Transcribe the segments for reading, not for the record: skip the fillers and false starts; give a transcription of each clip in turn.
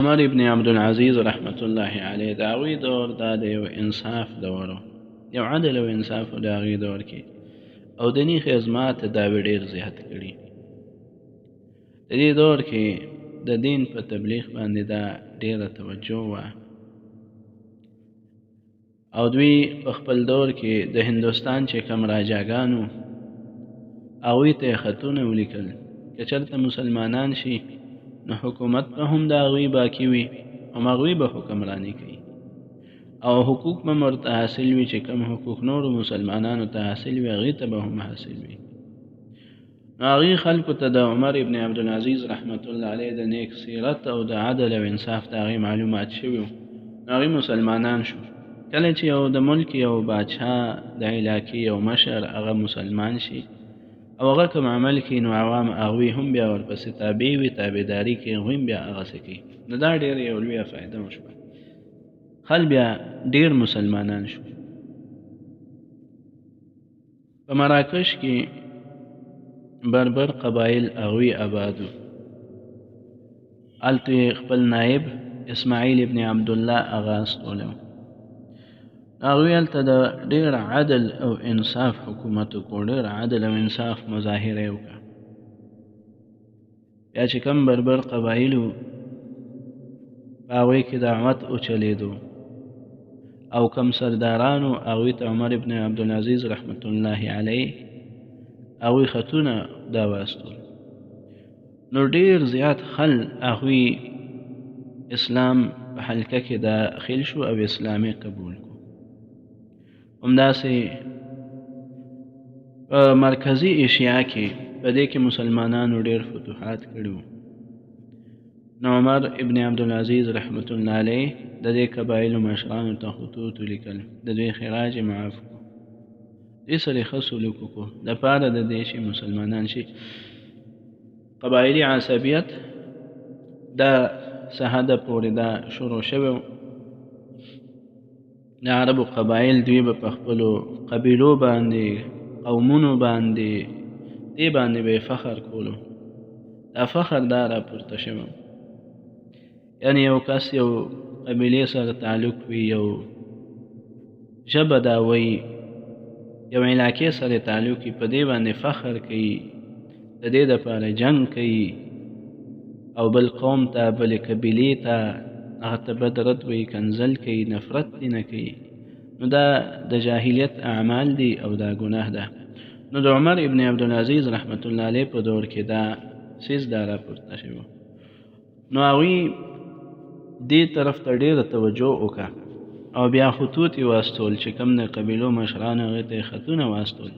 عمر ابن عبدالعزیز رحمت الله علیه د هغوی دور دا د یو انصاف دور و، یو عدل او انصاف و د هغوی دور کې، او دیني خدمات دا به ډېر زیات کړي. د دې دور کې د دین په تبلیغ باندې دا ډېره توجه وه، او دوی په خپل دور کې د هندوستان چې کوم راجاګان وو هغوی ته یې خطونه ولیکل که چېرته مسلمانان شي نو حکومت به هم د هغوی باقي وي، هم هغوی به حکمراني کوي او حقوق به هم ورته حاصل وي چې کوم حقوق نورو مسلمانانو ته حاصل وي هغوی ته به هم حاصل وي. نو هغوی خلکو ته د عمر ابن عبدالعزیز رحمت الله علیه د نیک سیرت او د عدل او انصاف د هغې معلومات شوي وو، نو هغوی مسلمانان شو. کله چې یو د ملک یو بادشاه د علاقې یو مشر هغه مسلمان شي او هغه کوم عمل کوي نو عوام هغوی هم بیا ورپسې تابع وي، تابعداري کوي، هغوی هم بیا هغسې کوي. نو دا ډېره یو لویه فایده وشوه، خلک بیا ډېر مسلمانان شو. په مراکش کې بربر قبایل هغوی آباد وو، هلته یې خپل نایب اسماعیل ابن عبدالله هغه استولی و. هغوی هلته د ډېر عدل او انصاف حکومت وکړو، ډېر عدل او انصاف مظاهره یې وکړه. بیا چې کوم بربر قبایل وو په هغوی کې دعوت وچلېدو او کوم سردارانو هغوی ته عمر ابن عبدالعزیز رحمت الله علیه هغوی خطونه دا واستول، نو ډېر زیات خل هغوی اسلام په حلقه کې داخل شو او اسلام یې قبول کړو. همداسې په مرکزي ایشیا کې په دې کې مسلمانانو ډېر فتوحات کړي وو. نو عمر ابن عبدالعزیز رحمت الله علیه د دې قبایلو مشرانو ته خطوط ولیکل، د دوی خراج یې معاف کړو، دوی سره یې ښه سلوک وکړو دپاره د دې چې مسلمانان شي. قبایلي عصبیت دا څه حده پورې دا شروع شوی و. د عربو قبایل دوی به په خپلو قبیلو باندې، قومونو باندې، دې باندې به یې فخر کولو. دا فخر دا راپورته شوی، یعنی یو کس یو قبیلې سره تعلق وي، یو ژبه دا وایي، یو علاقې سره تعلق وي، په دې باندې فخر کوي، د دې دپاره جنګ کوي او بل قوم ته، بلې قبیلې ته هغه ته بد رد وایي، کنځل کوي، نفرت دې نه کوي. نو دا د جاهلیت اعمال دي او دا ګناه ده. نو د عمر ابن عبدالعزیز رحمت الله علیه په دور کې دا څیز دا راپورته شوی. نو هغوی دې طرف ته ډېره توجه وکړه او بیا خطوط یې واستول چې کوم د قبیلو مشرانو هغې ته یې خطونه واستول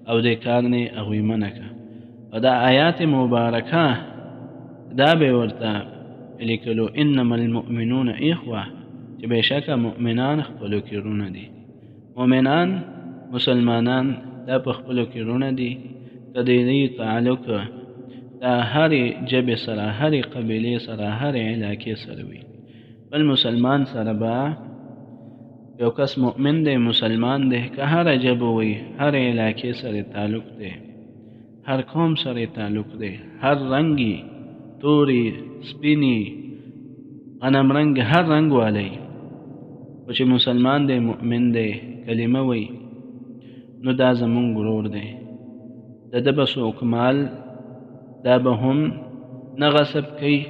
او دې کار نه یې هغوی منع کړه. او دا آیات مبارکه دا به یې ورته لیکلو، انما المؤمنون اخوه، چې بېشکه مؤمنان خپلو کې وروڼه دي. مؤمنان مسلمانان دا په خپلو کې وروڼه دي، که د دوی تعلق د هرې ژبې سره، هرې قبیلې سره، هرې علاقې سره وي، بل مسلمان سره به یو کس مؤمن دی، مسلمان دی، که هره ژبه وي، هرې علاقې سره تعلق دی، هر قوم سره تعلق دی، هر رنګي، توري، سپیني، غنم رنګ، هر رنګ والی، خو چې مسلمان دی، مؤمن دی، کلمه وایي، نو دا زمونږ ورور دی. د ده به څوک مال دا به هم نه غصب کوي،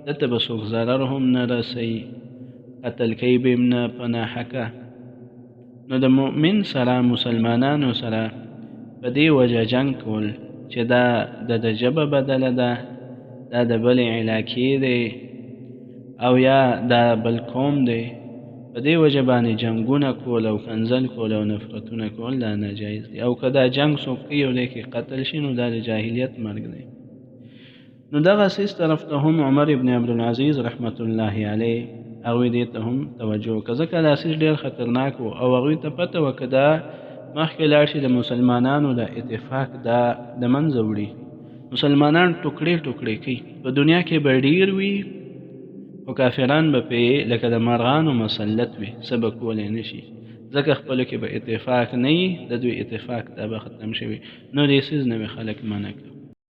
ده ته به څوک ضرر هم نه رسوي، قتل کوي به هم نه په ناحقه. نو د مؤمن سره، مسلمانانو سره په دې وجه جنګ کول چې دا د ده ژبه بدله ده، دا د بلې علاقې دی او یا دا بل قوم دی، په دې وجه باندې جنګونه کول او کنځل کول او نفرتونه کول دا ناجایز دي. او که دا جنګ څوک کوي او دی کې قتل شي نو دا د جاهلیت مرګ دی. نو دغه څیز طرف ته هم عمر ابن عبدالعزیز رحمت الله علیه هغوی دې ته هم توجه وکړه، ځکه دا څیز ډېر خطرناک و او هغوی ته پته وه که دا مخکې لاړ شي د مسلمانانو د اتفاق دا د منځه وړي، مسلمانان ټوکړې ټوکړې کوي، په دنیا کې به ډېر وي خو کافران به پې لکه د مرغانو مسلط وي، څه به کولی نه شي، ځکه خپلو کې به اتفاق نه وي، د دوی اتفاق دا به ختم شوي. نو دې څیز نه به خلک منع کړه.